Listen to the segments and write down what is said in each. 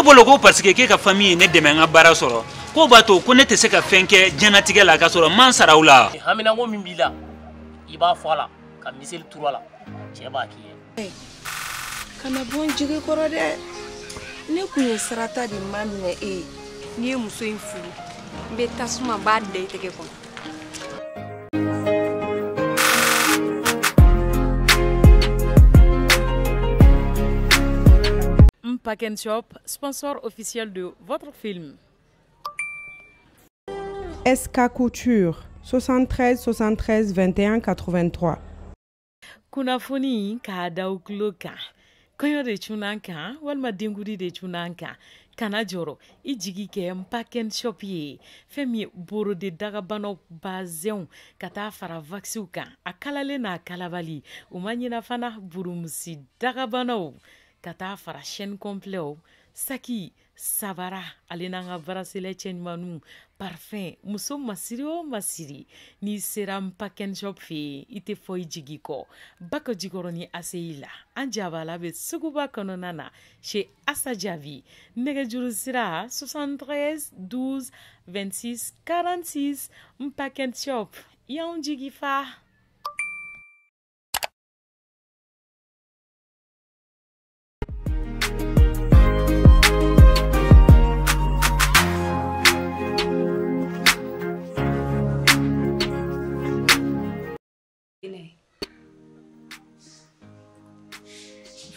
bolo ko parce que k'e ka famille ye ne dɛmɛ n ka baara sɔrɔ k'o b'a to ko ne tɛ se ka fɛn kɛ diɲɛlatigɛ la k'a sɔrɔ n ma n sara u la. Haminanko min b'i la i b'a fɔ a la ka miseli turu a la cɛ b'a k'i ye. Kana bɔ n jigi kɔrɔ dɛ. Ne kun ye sarata de maminɛ e ye. N'i ye muso in furu n bɛ tasuma n b'a da i tɛgɛ kɔnɔ. Pack and Shop, sponsor officiel de votre film. SK Couture, 73 73 21 83. Kunnafoni k'a da u tulo kan kɔɲɔ de cunna kan walima denkudi de cunna kan kana jɔrɔ i jigi kɛ Pack and Shop ye fɛn min ye borode dagabanaw bazɛnw ka taa fara vaccins kan a kalalen n'a kalabali u ma ɲina fana burumusi dagabanaw ka taa fara chaîne complet saki sabara ale n'an ka bracelet cɛ ɲumanw parfum muso masiri o masiri n'i sera Pack and Shop fɛ yen i tɛ fɔ i jigi kɔ Bako Jikɔrɔni ACI la an jabala bɛ suguba kɔnɔna na chez Assa Jabi nɛgɛjuru sira 73 12 26 46 Pack and Shop y'anw jigi fa.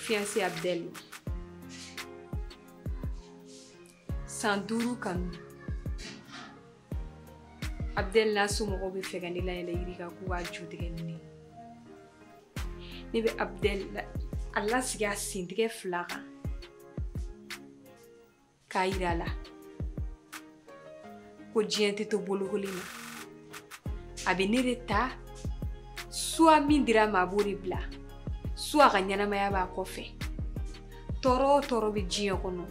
Fiancé Abdel. San 5 kanu. Abdel n'a somɔgɔw bɛ fɛ ka ne layɛlɛ yiri kan k'u b'a ju tigɛ ni ne ye. Ne bɛ Abdel a lasigi a sentigɛ 2 kan k'a yira a la ko diɲɛ tɛ to bolokoli ma. A bɛ ne de ta soit min dira a ma a b'o de bila. Soit a ka ɲɛnamaya b'a kɔfɛ. Tɔɔrɔ o tɔɔrɔ bɛ diɲɛ kɔnɔ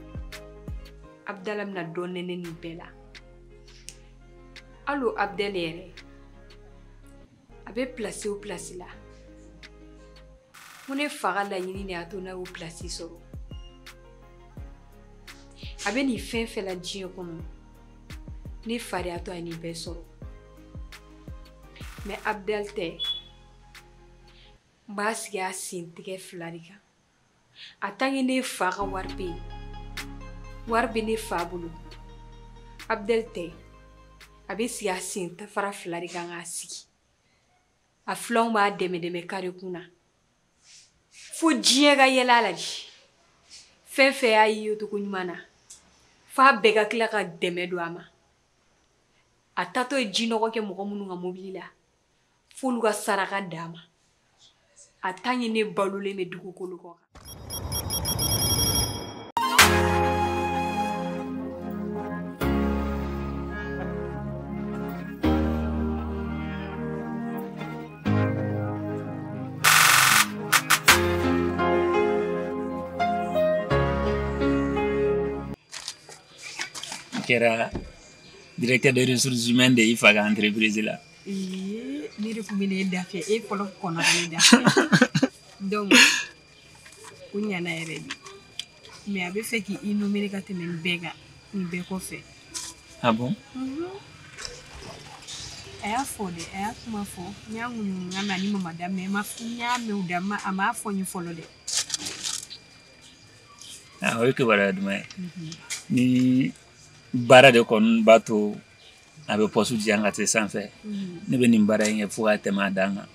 Abdala bɛna dɔ nɛnɛ nin bɛɛ la. Hali o Abdel yɛrɛ a bɛ place o place la ko ne fa ka laɲini de y'a to n'a y'o place sɔrɔ. A bɛ nin fɛn fɛn la diɲɛ kɔnɔ ne fa de y'a to a ye nin bɛɛ sɔrɔ. Mais Abdel tɛ. N b'a sigi a sen tigɛ 2 de kan. A tant que ne fa ka wari bɛ yen, wari bɛ ne fa bolo. Abdel tɛ. A bɛ sigi a sen fara 2 de kan k'a sigi. A filanw b'a dɛmɛ dɛmɛ kare kun na. Fo diɲɛ ka yɛlɛ a la de. Fɛn fɛn y'a ye cogo ɲuman na, f'a bɛɛ ka tila ka dɛmɛ don a ma. A taatɔ ye jinɔgɔ kɛ mɔgɔ minnu ka mobili la, f'olu ka saraka d'a ma. A tant que ne balolen bɛ dugukolo kɔ kan. Kɛra directeur des ressources humaines de i fa ka entreprise la. Ne de kun bɛ ne da fɛ e fɔlɔ kɔnɔ ka ne da fɛ donc o ɲana yɛrɛ de mais a bɛ fɛ k'i nommer ka tɛmɛ nin bɛɛ kan nin bɛɛ kɔfɛ. Ah bon? A y'a fɔ dɛ a y'a kuma fɔ n y'a ŋunuŋunu mɛn ani mama da mais n y'a mɛn u da a m'a fɔ n ye fɔlɔ dɛ. Ah o ye kibaruya duman ye. Ni baara de kɔni b'a to a bɛ poste di yan ka se sanfɛ ne bɛ nin baara in kɛ fo ka tɛmɛ a dan kan.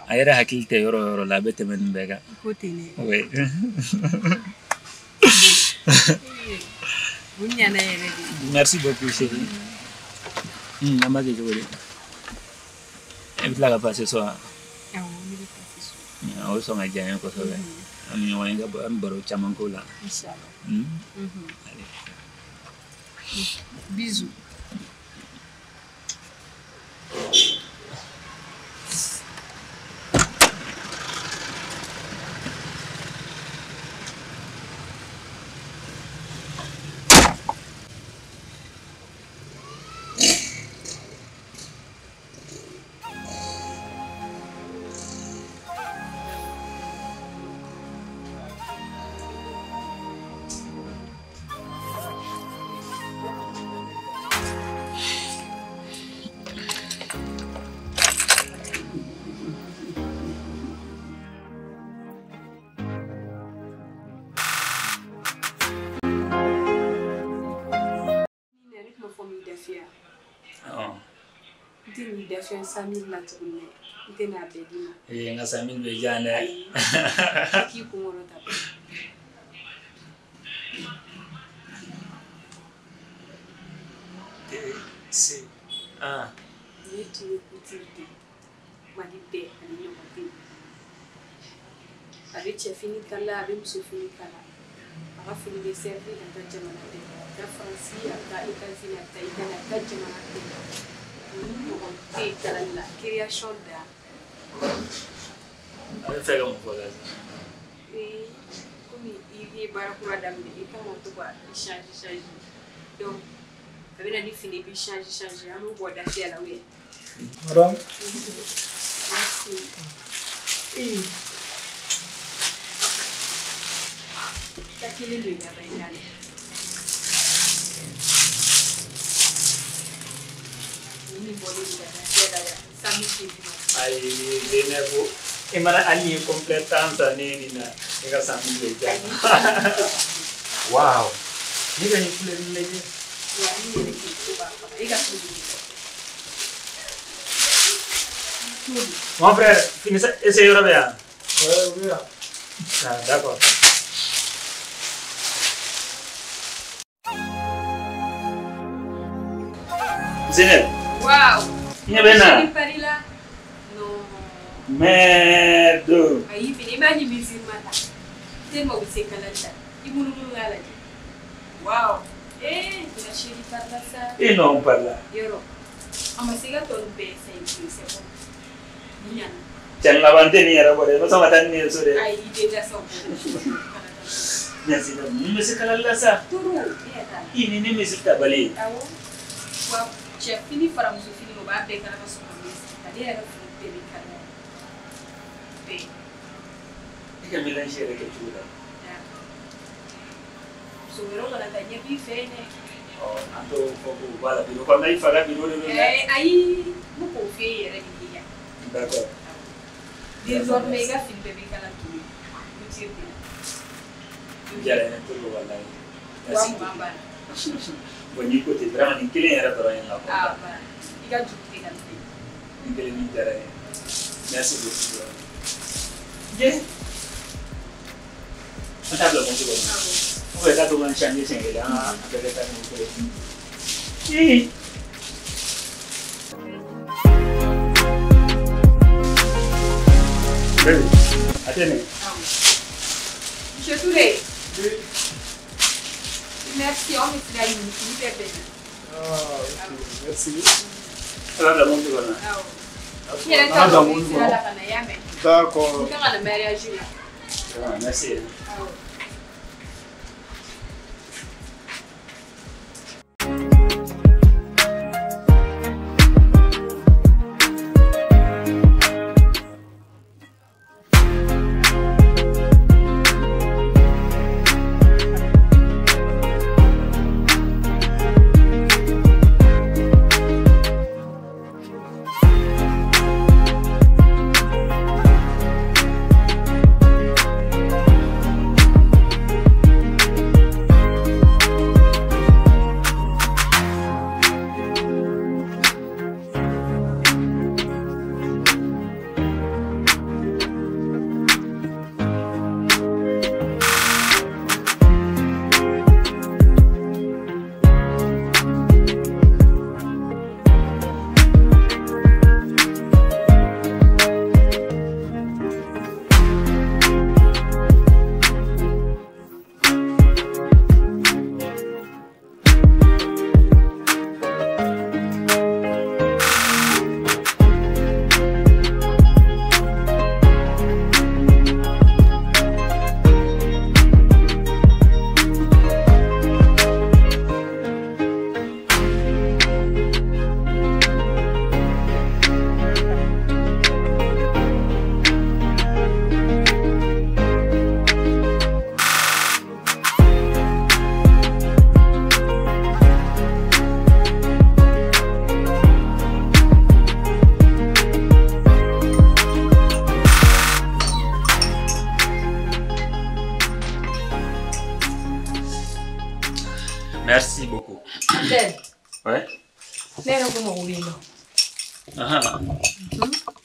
A yɛrɛ hakili tɛ yɔrɔ o yɔrɔ la a bɛ tɛmɛ nin bɛɛ kan. Ko ten dɛ. Oui. O ɲana yɛrɛ de. Merci beaucoup chérie. An b'a kɛ cogo di? E bɛ tila ka passer so wa? Awɔ ne bɛ passer so. O sɔn ka diya n ye kosɛbɛ. An bɛ ɲɔgɔn ye ka an bɛ baro caman k'o la. Inchallah. Allez. Bisous. tɛ n'i da fɛn 100 000 la tuguni dɛ. N tɛ n'a bɛɛ d'i ma. Ee, n ka 100 000 bɛ diyan dɛ. Ayi, i k'i kunkɔrɔ ta. D C 1. Nin ye Touré Couture de ye. Mali bɛɛ ani ɲɔgɔn tɛ yen. A bɛ cɛfini kala, a bɛ musofini kala. A ka fini bɛ servir ka taa jamana bɛɛ. A bɛ taa Faransi, a bɛ taa États-Unis, a bɛ taa Italie, a bɛ taa jamana bɛɛ. Ni ɲɔgɔn tɛ yen kalali la. Création da. A bɛ fɛ ka mun fɔ la sisan? Ee, komi i ye baara kura daminɛ, i kan ka to ka i changer changer. Donc a bɛ na ni fini bi changer changer, an b'o bɔ dafiyɛ la ou bien. Madame. Merci. Ee. Da kelen don i la ba i la dɛ. Nin de bɔlen don ka dafiyɛ la yan. 100 000 tɛ d'i ma. Ayi, Zeynep, i mana hali ni ye complet 10 san ne ye nin na, ne ka 100 000 bɛ diyan. Waaw! Ne ka nin couleur in lajɛ. Wa ni yɛrɛ k'i ko b'a faga. E ka to de. Mon frère, fini essaye yɔrɔ bɛ yan? Ouais, oui. Ah, d'accord. Zeynep. Waaw. I ɲɛ bɛ n na? Chérie Paris la. Non. Merde. Ayi, fini i b'a ni mesure ma ta. Tellement u bɛ se kalali la. I munumunu k'a lajɛ. Waaw. Eh, la chérie par la sa. E non, par là. Yɔrɔ. A ma se ka tɔ ninnu bɛɛ san i bolo, c'est bon. Ni ɲana. Cɛ laban tɛ nin yɛrɛ bɔ dɛ, i ma sɔn ka taa ni nin ye so dɛ. Ayi, i den da sa o bɔ. Merci, mun bɛ se kalali la sa? Turu, e yɛrɛ t'a la. I ni ne mesure ta bali ye. Awɔ. Wa cɛ fini fara muso fini o b'a bɛɛ kala ka sɔrɔ ka mesure ta. Ne yɛrɛ ka fini bɛɛ bɛ kalaya. Bɛɛ. E ka mélange yɛrɛ kɛ cogo la. Muso wɛrɛw kana taa ɲɛ b'i fɛ yen dɛ. Ɔ, an t'o fɔ k'o bɔ a la bureau kɔnɔna, i fa ka bureau de don dɛ. Ɛɛ, ayi, n bɛ k'o f'e yɛrɛ de ye yan. D'accord. Désormais, i ka fini bɛɛ bɛ kala Touré Couture de la. Diyara n ye trop walayi. Wa Merci 20 beaucoup. banna. Bon, n'i ko ten, vraiment nin kelen yɛrɛ dɔrɔn ye n la Ah, content. banna. I ka juru tɛ ka bilen. Nin kelen min diyara n ye. Merci beaucoup. Ye. An t'a bila compte kɔnɔ. Awɔ. Ou bien k'a to k'an changer siɲɛ kelen, an ka a bɛɛ kɛ taa ni kelen ye. Ee. Baby, a tɛ nin. Awɔ. Monsieur Touré. Oui. Merci, an bɛ sira ɲini, fini bɛɛ bɛnna. Ah, ok, merci. A b'a bila mobili kɔnɔ. Awɔ. I yɛrɛ t'a An dɔn bila i mobili sira la kɔnɔ. ka na, i y'a mɛn. D'accord. I kan ka na mariage la. Ah, merci. Awɔ.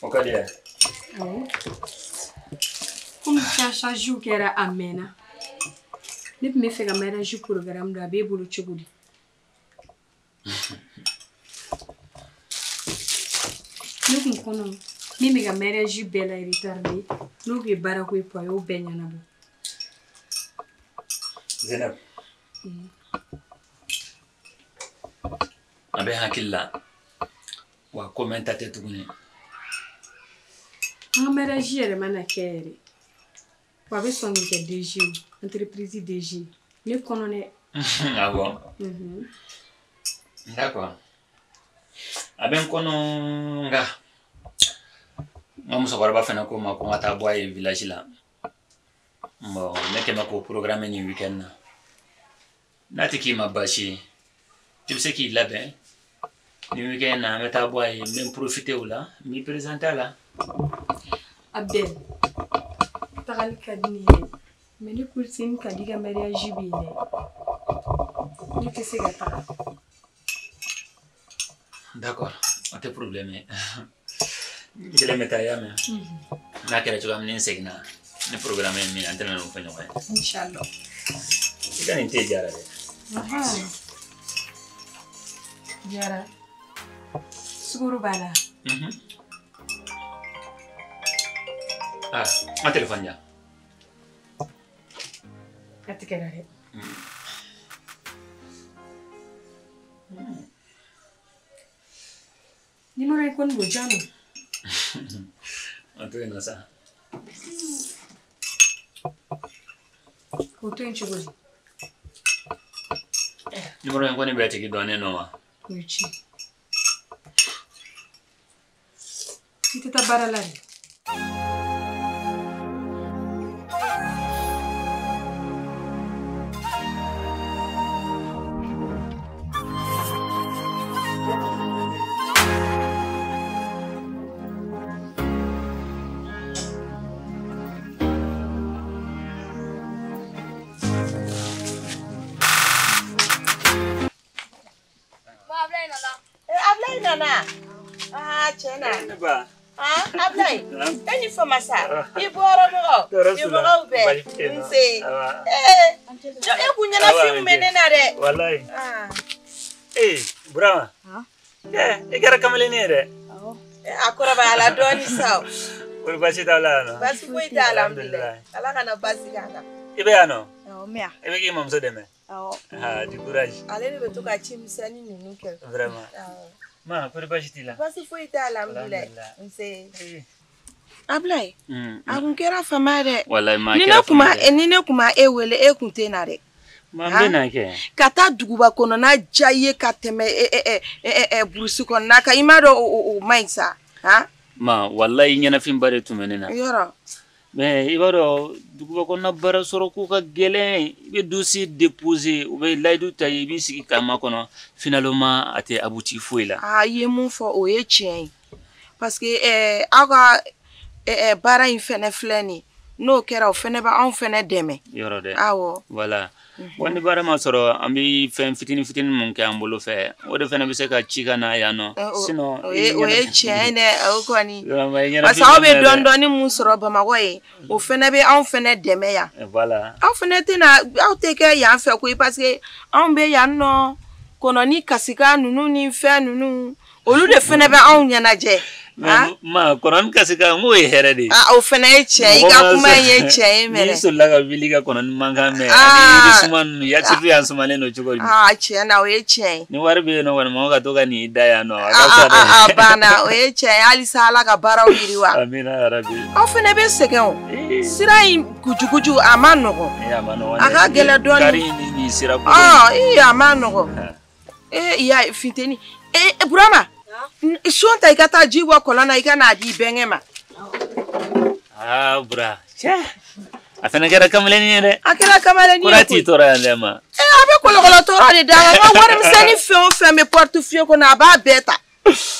O ka di ye? Awɔ. Komi charge kɛra a mɛnna. Ne tun bɛ fɛ ka mariage programme don, a b'e bolo cogo di? Ne kun kɔnɔ min bɛ ka mariage bɛɛ la retardé, n'o tun ye baarako ye, a y'o bɛɛ ɲɛnabɔ. Zainab. A bɛ hakili la wa ko mɛn ta tɛ tuguni. An ka mariage yɛrɛ mana kɛ yɛrɛ, wa a bɛ sɔn k'i kɛ DG ye, entreprise DG. Ne kɔnɔ dɛ. Ah bon? D'accord. A bɛ n kɔnɔ, nka n ka musokɔrɔba fana ko n ma ko n ka taa bɔ a ye village la. Bon, ne kɛn bɛ k'o programme nin week-end na. N'a tɛ k'i ma baasi ye, i bɛ se k'i labɛn nin week-end na, an bɛ taa bɔ a ye, n bɛ n profiter o la, n b'i présenter a la. Abdel, tagali ka di ne ye, mais ne cousine Kadi ka mariage bɛ yen dɛ. Ne tɛ se ka taga. D'accord, o tɛ problème ye. N kelen bɛ taa, i y'a mɛn? N'a kɛra cogoya min, ni n seginna, ni programme ye min ye, an tɛna n'o fɔ ɲɔgɔn ye. Inchallah. I ka nin te diyara dɛ. Diyara. Sukaro b'a la. Ah, n ka téléphone diyan. A tigɛra dɛ. Numéro in kɔni don, jan don. O to yen nɔ sa. O to yen cogo di? Numéro in kɔni bɛ tigi dɔnnen nɔ wa? O ye tiɲɛ. I tɛ taa baara la de? Ablaye, e ni fama sa, i bɔra mɔgɔ, i mɔgɔw bɛɛ, nse, e kun ɲɛnafin bɛ ne na dɛ. Walayi. Ee, Burama, i kɛra kamalennin ye dɛ. A kɔrɔbayala dɔɔni sa o. Kɔri baasi t'aw la yan nɔ? Baasi foyi t'a la, alhamdulilayi. Ala kana baasi k'an na. I bɛ yan nɔ? Awɔ, n bɛ yan. I bɛ k'i mamuso dɛmɛ? Awɔ. Ah, du courage. Ale de bɛ to ka ci misɛnnin ninnu kɛ. Vraiment. Awɔ. Ma, kɔri baasi t'i la? Baasi foyi t'a la, alhamdulilayi. Nse. Ablaye, a kun kɛra fama ye dɛ. Walayi, ma kɛra fama ye. Ni ne kun ma e wele, e kun tɛ na dɛ. Ma, n bɛ na kɛ. Ka taa duguba kɔnɔna diya i ye ka tɛmɛ burusi kɔnɔna kan, i m'a dɔn o man ɲi sa. Ma, walayi ɲɛnafinba de tun bɛ ne na. Yɔrɔ. Mais i b'a dɔn duguba kɔnɔna baara sɔrɔ ko ka gɛlɛn, i bɛ dossier déposer, u bɛ layidu ta i b'i sigi k'a makɔnɔ, finalement a tɛ abouti foyi la. Aa, i ye mun fɔ o ye tiɲɛ ye, parce que aw ka baara in fɛnɛ filɛ nin ye, n'o kɛra o fɛnɛ bɛ anw fɛnɛ dɛmɛ. Yɔrɔ dɛ. Awɔ. Voilà. Bon, ni baara ma sɔrɔ, an bɛ fɛn fitinin fitinin mun kɛ an bolo fɛ, o de fɛnɛ bɛ se ka ci ka na yan nɔ. Sinon o ye tiɲɛ ye dɛ, o kɔni. Parce que aw bɛ dɔɔnin dɔɔnin mun sɔrɔ Bamakɔ yen, o fɛnɛ bɛ anw fɛnɛ dɛmɛ yan. Voilà. Aw fɛnɛ tɛna, aw tɛ kɛ yan fɛ koyi, parce que anw bɛ yan nɔ, kɔnɔni kasikan ninnu ni fɛn ninnu, olu de fɛnɛ bɛ anw ɲɛnajɛ. Ma, kɔnɔni kasikan, n k'o ye hɛrɛ de ye. Ah, o fɛnɛ ye tiɲɛ ye, i ka kuma in ye tiɲɛ ye mɛnɛ. N'i solila ka wuli ka kɔnɔni mankan mɛn, ani yiri suma ninnu, ya surtout yan sumalen don cogo di. Ah, tiɲɛ na, o ye tiɲɛ ye. Ni wari bɛ yen nɔ kɔni, mɔgɔ ka to ka n'i da yan nɔ, a ka fisa dɛ. A banna, o ye tiɲɛ ye, halisa Ala ka baaraw yiriwa. Amina yarabi. Aw fɛnɛ bɛ sɛgɛn o. Sira in kujukuju, a ma nɔgɔn. A ma nɔgɔn. A ka gɛlɛn dɔɔnin. Kari ni nin sira kolon. Ɔ, a ma nɔgɔn. Ee, ya funteni. Ee, Burama. Son ta i ka taa ji bɔ kɔlɔn na, i ka n'a di i bɛnkɛ ma. Aa, Bura, cɛ, a fana kɛra kamalennin ye dɛ. A kɛra kamalennin ye koyi. Kɔrɔ t'i tɔɔrɔ yan dɛ ma. Ee, a bɛ kɔlɔkɔlɔ tɔɔrɔ de d'a ma. N ka warimisɛnnin fɛn o fɛn bɛ portefeuille kɔnɔ, a b'a bɛɛ ta.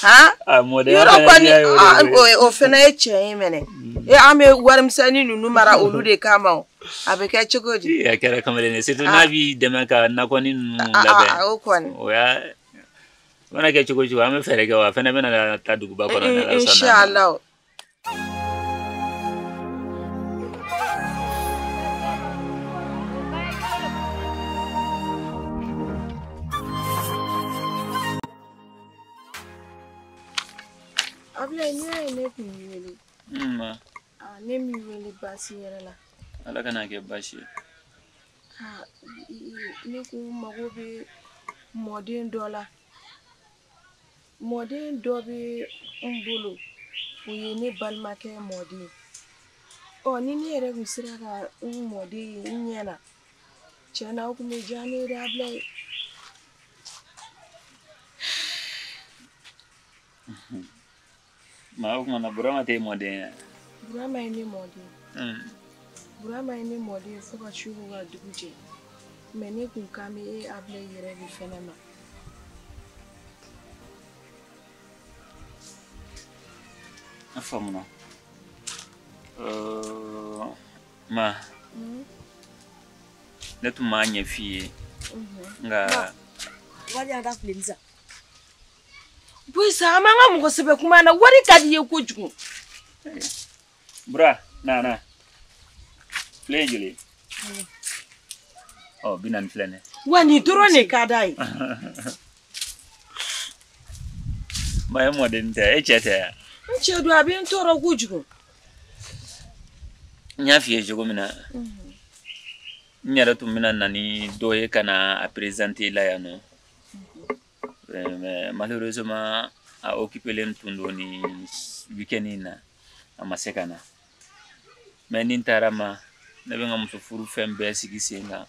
Han? A mɔdenya yɔrɔ fana diya ye o de ye. Kɔni, o fana ye tiɲɛ ye mɛnɛ. Ee, an bɛ warimisɛnnin ninnu mara olu de kama o. A bɛ kɛ cogo di? A kɛra kamalennin ye, surtout n'a b'i dɛmɛ ka nakɔni ninnu labɛn. O kɔni. O y'a. A mana kɛ cogo o cogo, an bɛ fɛɛrɛ kɛ wa, a fana bɛna taa duguba kɔnɔ. Inshallah. Ablaye, n'i y'a ye ne kun y'i wele. Ne m'i wele baasi yɛrɛ la. Ala kana kɛ baasi ye. Ne kun mago bɛ mɔden dɔ la. Mɔden dɔ bɛ n bolo, o ye ne balimakɛ mɔden. Ɔ ni ne yɛrɛ kun sera ka n mɔden ye n ɲɛ na, tiɲɛ na o kun bɛ diya ne ye dɛ Ablaye. Ma o kumana Burama tɛ mɔden ye. Burama ye ne mɔden. Burama ye ne mɔden fo ka su ko ka dugu jɛ. Mais ne kun kan bɛ e Ablaye yɛrɛ de fɛnɛ ma. A faamuna. Ma. Ne tun m'a ɲɛ f'i ye. Nka. Wari y'a da filɛ sisan. Boyi sa, an b'an ka mɔgɔ sɛbɛ kuma na, wari ka di i ye kojugu. Bura, na na. Filɛ ye joli ye? Ɔ 40 filɛ nin ye. Wa nin dɔrɔn de ka d'a ye. Ma e mɔden tɛ, e cɛ tɛ yan. N cɛ don, a bɛ n tɔɔrɔ kojugu. N y'a f'i ye cogo min na, n yɛrɛ tun bɛna na ni dɔ ye ka na a présenter la yan nɔ. Mais malheureusement, a occupé len tun don ni week-end in na, a ma se ka na. Mais ni n taara ma, ne bɛ n ka muso furu fɛn bɛɛ sigi sen kan.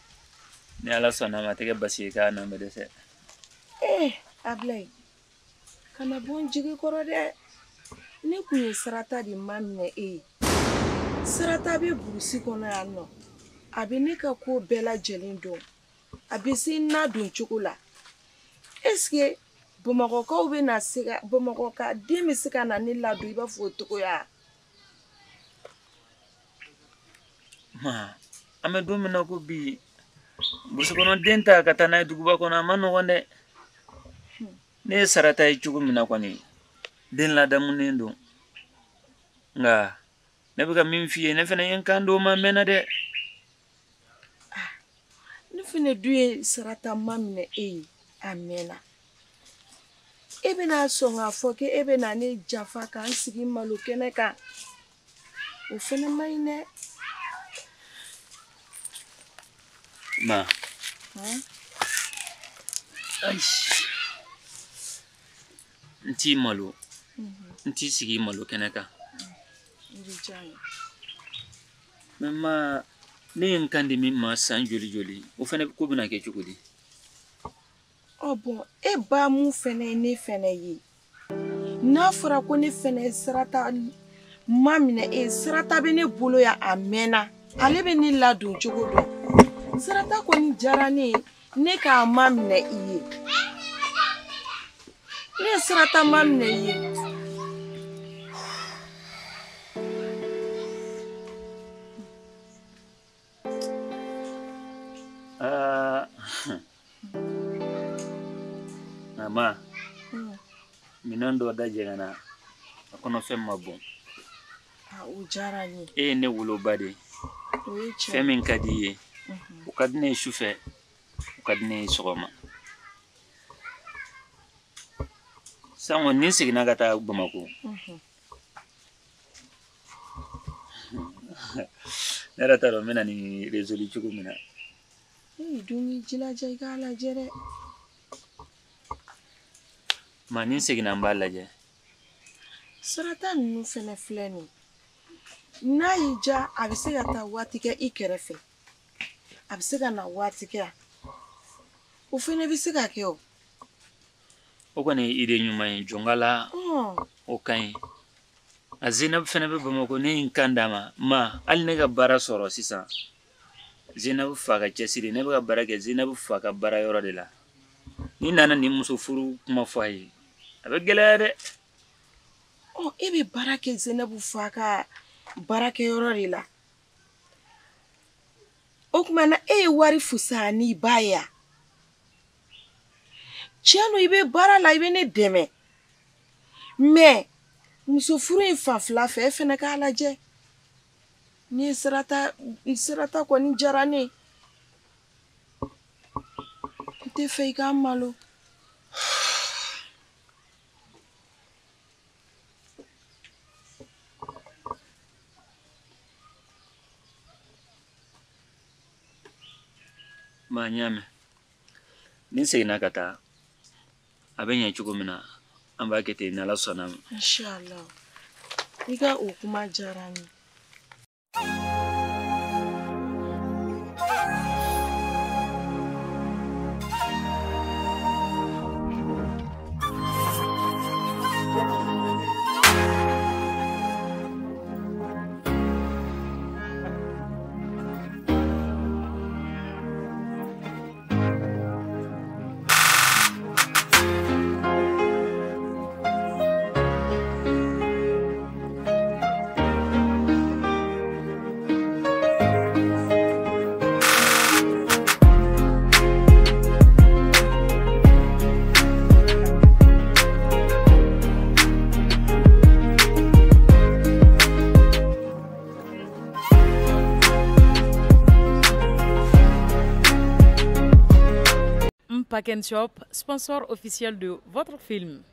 Ni Ala sɔnna a ma, a tɛ kɛ basi ye k'a na bɛ dɛsɛ. Ablaye, kana bɔ n jigi kɔrɔ dɛ. Ne kun ye Sarata de maminɛ e ye. Sarata bɛ burusi kɔnɔ yan nɔ. A bɛ ne ka ko bɛɛ lajɛlen dɔn. A bɛ se n nadon cogo la. Est-ce que Bamakɔkaw bɛ na se ka Bamakɔ ka den bɛ se ka na ne ladon i b'a fɔ o cogoya? Ma, an bɛ don min na ko bi, burusi kɔnɔ den ta ka taa n'a ye duguba kɔnɔ, a ma nɔgɔn dɛ. Ne ye Sarata ye cogo min na kɔni, den ladamunen don. Nka ne bɛ ka min f'i ye, ne fana ye n kan d'o ma mɛnna dɛ. Ne fana dun ye Sarata maminɛ e ye a mɛnna. E bɛna sɔn k'a fɔ k'e bɛna ne janfa k'an sigi malo kɛnɛ kan, o fana man ɲi dɛ. Ma. Ayi. N t'i malo. N t'i sigi malo kɛnɛ kan. Mais ma, ne ye n kan di min ma san joli joli, o fana ko bɛna kɛ cogo di? Ɔ bɔn, e ba mun fɛnɛ ye ne fɛnɛ ye, n'a fɔra ko ne fɛnɛ ye Sarata maminɛ e, Sarata bɛ ne bolo yan a mɛnna, ale bɛ ne ladon cogo dɔn. Sarata kɔni diyara ne ye, ne k'a maminɛ i ye. Ne ye Sarata maminɛ i ye. Ma, minɛn dɔ da jɛngɛnna, a kɔnɔfɛn ma bon. O diyara n ye. E ye ne woloba de ye. Fɛn min ka di i ye, o ka di ne ye sufɛ, o ka di ne ye sɔgɔma. Sisan kɔni, ni n seginna ka taa Bamakɔ, ne yɛrɛ t'a dɔn n bɛna nin résolu cogo min na. E dun k'i jilaja i k'a lajɛ dɛ. Ma, ni n seginna n b'a lajɛ. Sarata ninnu fɛnɛ filɛ nin ye, n'a y'i diya a bɛ se ka taa waati kɛ i kɛrɛfɛ, a bɛ se ka na waati kɛ yan, o fɛnɛ bɛ se ka kɛ o. O kɔni ye idée ɲuman ye, jɔnkala o ka ɲi. A Zenabu fɛnɛ bɛ Bamakɔ, ne ye n kan d'a ma. Ma, hali ne ka baara sɔrɔ sisan, Zenabu fa ka cɛsiri, ne bɛ ka baara kɛ Zenabu fa ka baara yɔrɔ de la. Ni nana nin muso furu kuma fɔ a ye, a bɛ gɛlɛya dɛ. Ɔ e bɛ baara kɛ Zenabu fa ka baarakɛyɔrɔ de la. O tuma na e ye wari fisaya n'i ba ye wa? Tiɲɛ don, i bɛ baara la, i bɛ ne dɛmɛ. Mais muso furu in fanfɛla fɛ, e fɛnɛ k'a lajɛ. N'i ye sirata, sirata kɔni diyara ne ye. N tɛ fɛ i k'a malo. Ma n y'a mɛn. Ni n seginna ka taa, a bɛ ɲɛ cogo min na, an b'a kɛ ten n'Ala sɔnna ma. Inshallah. I ka o kuma diyara n ye. Pack and Shop, sponsor officiel de votre film.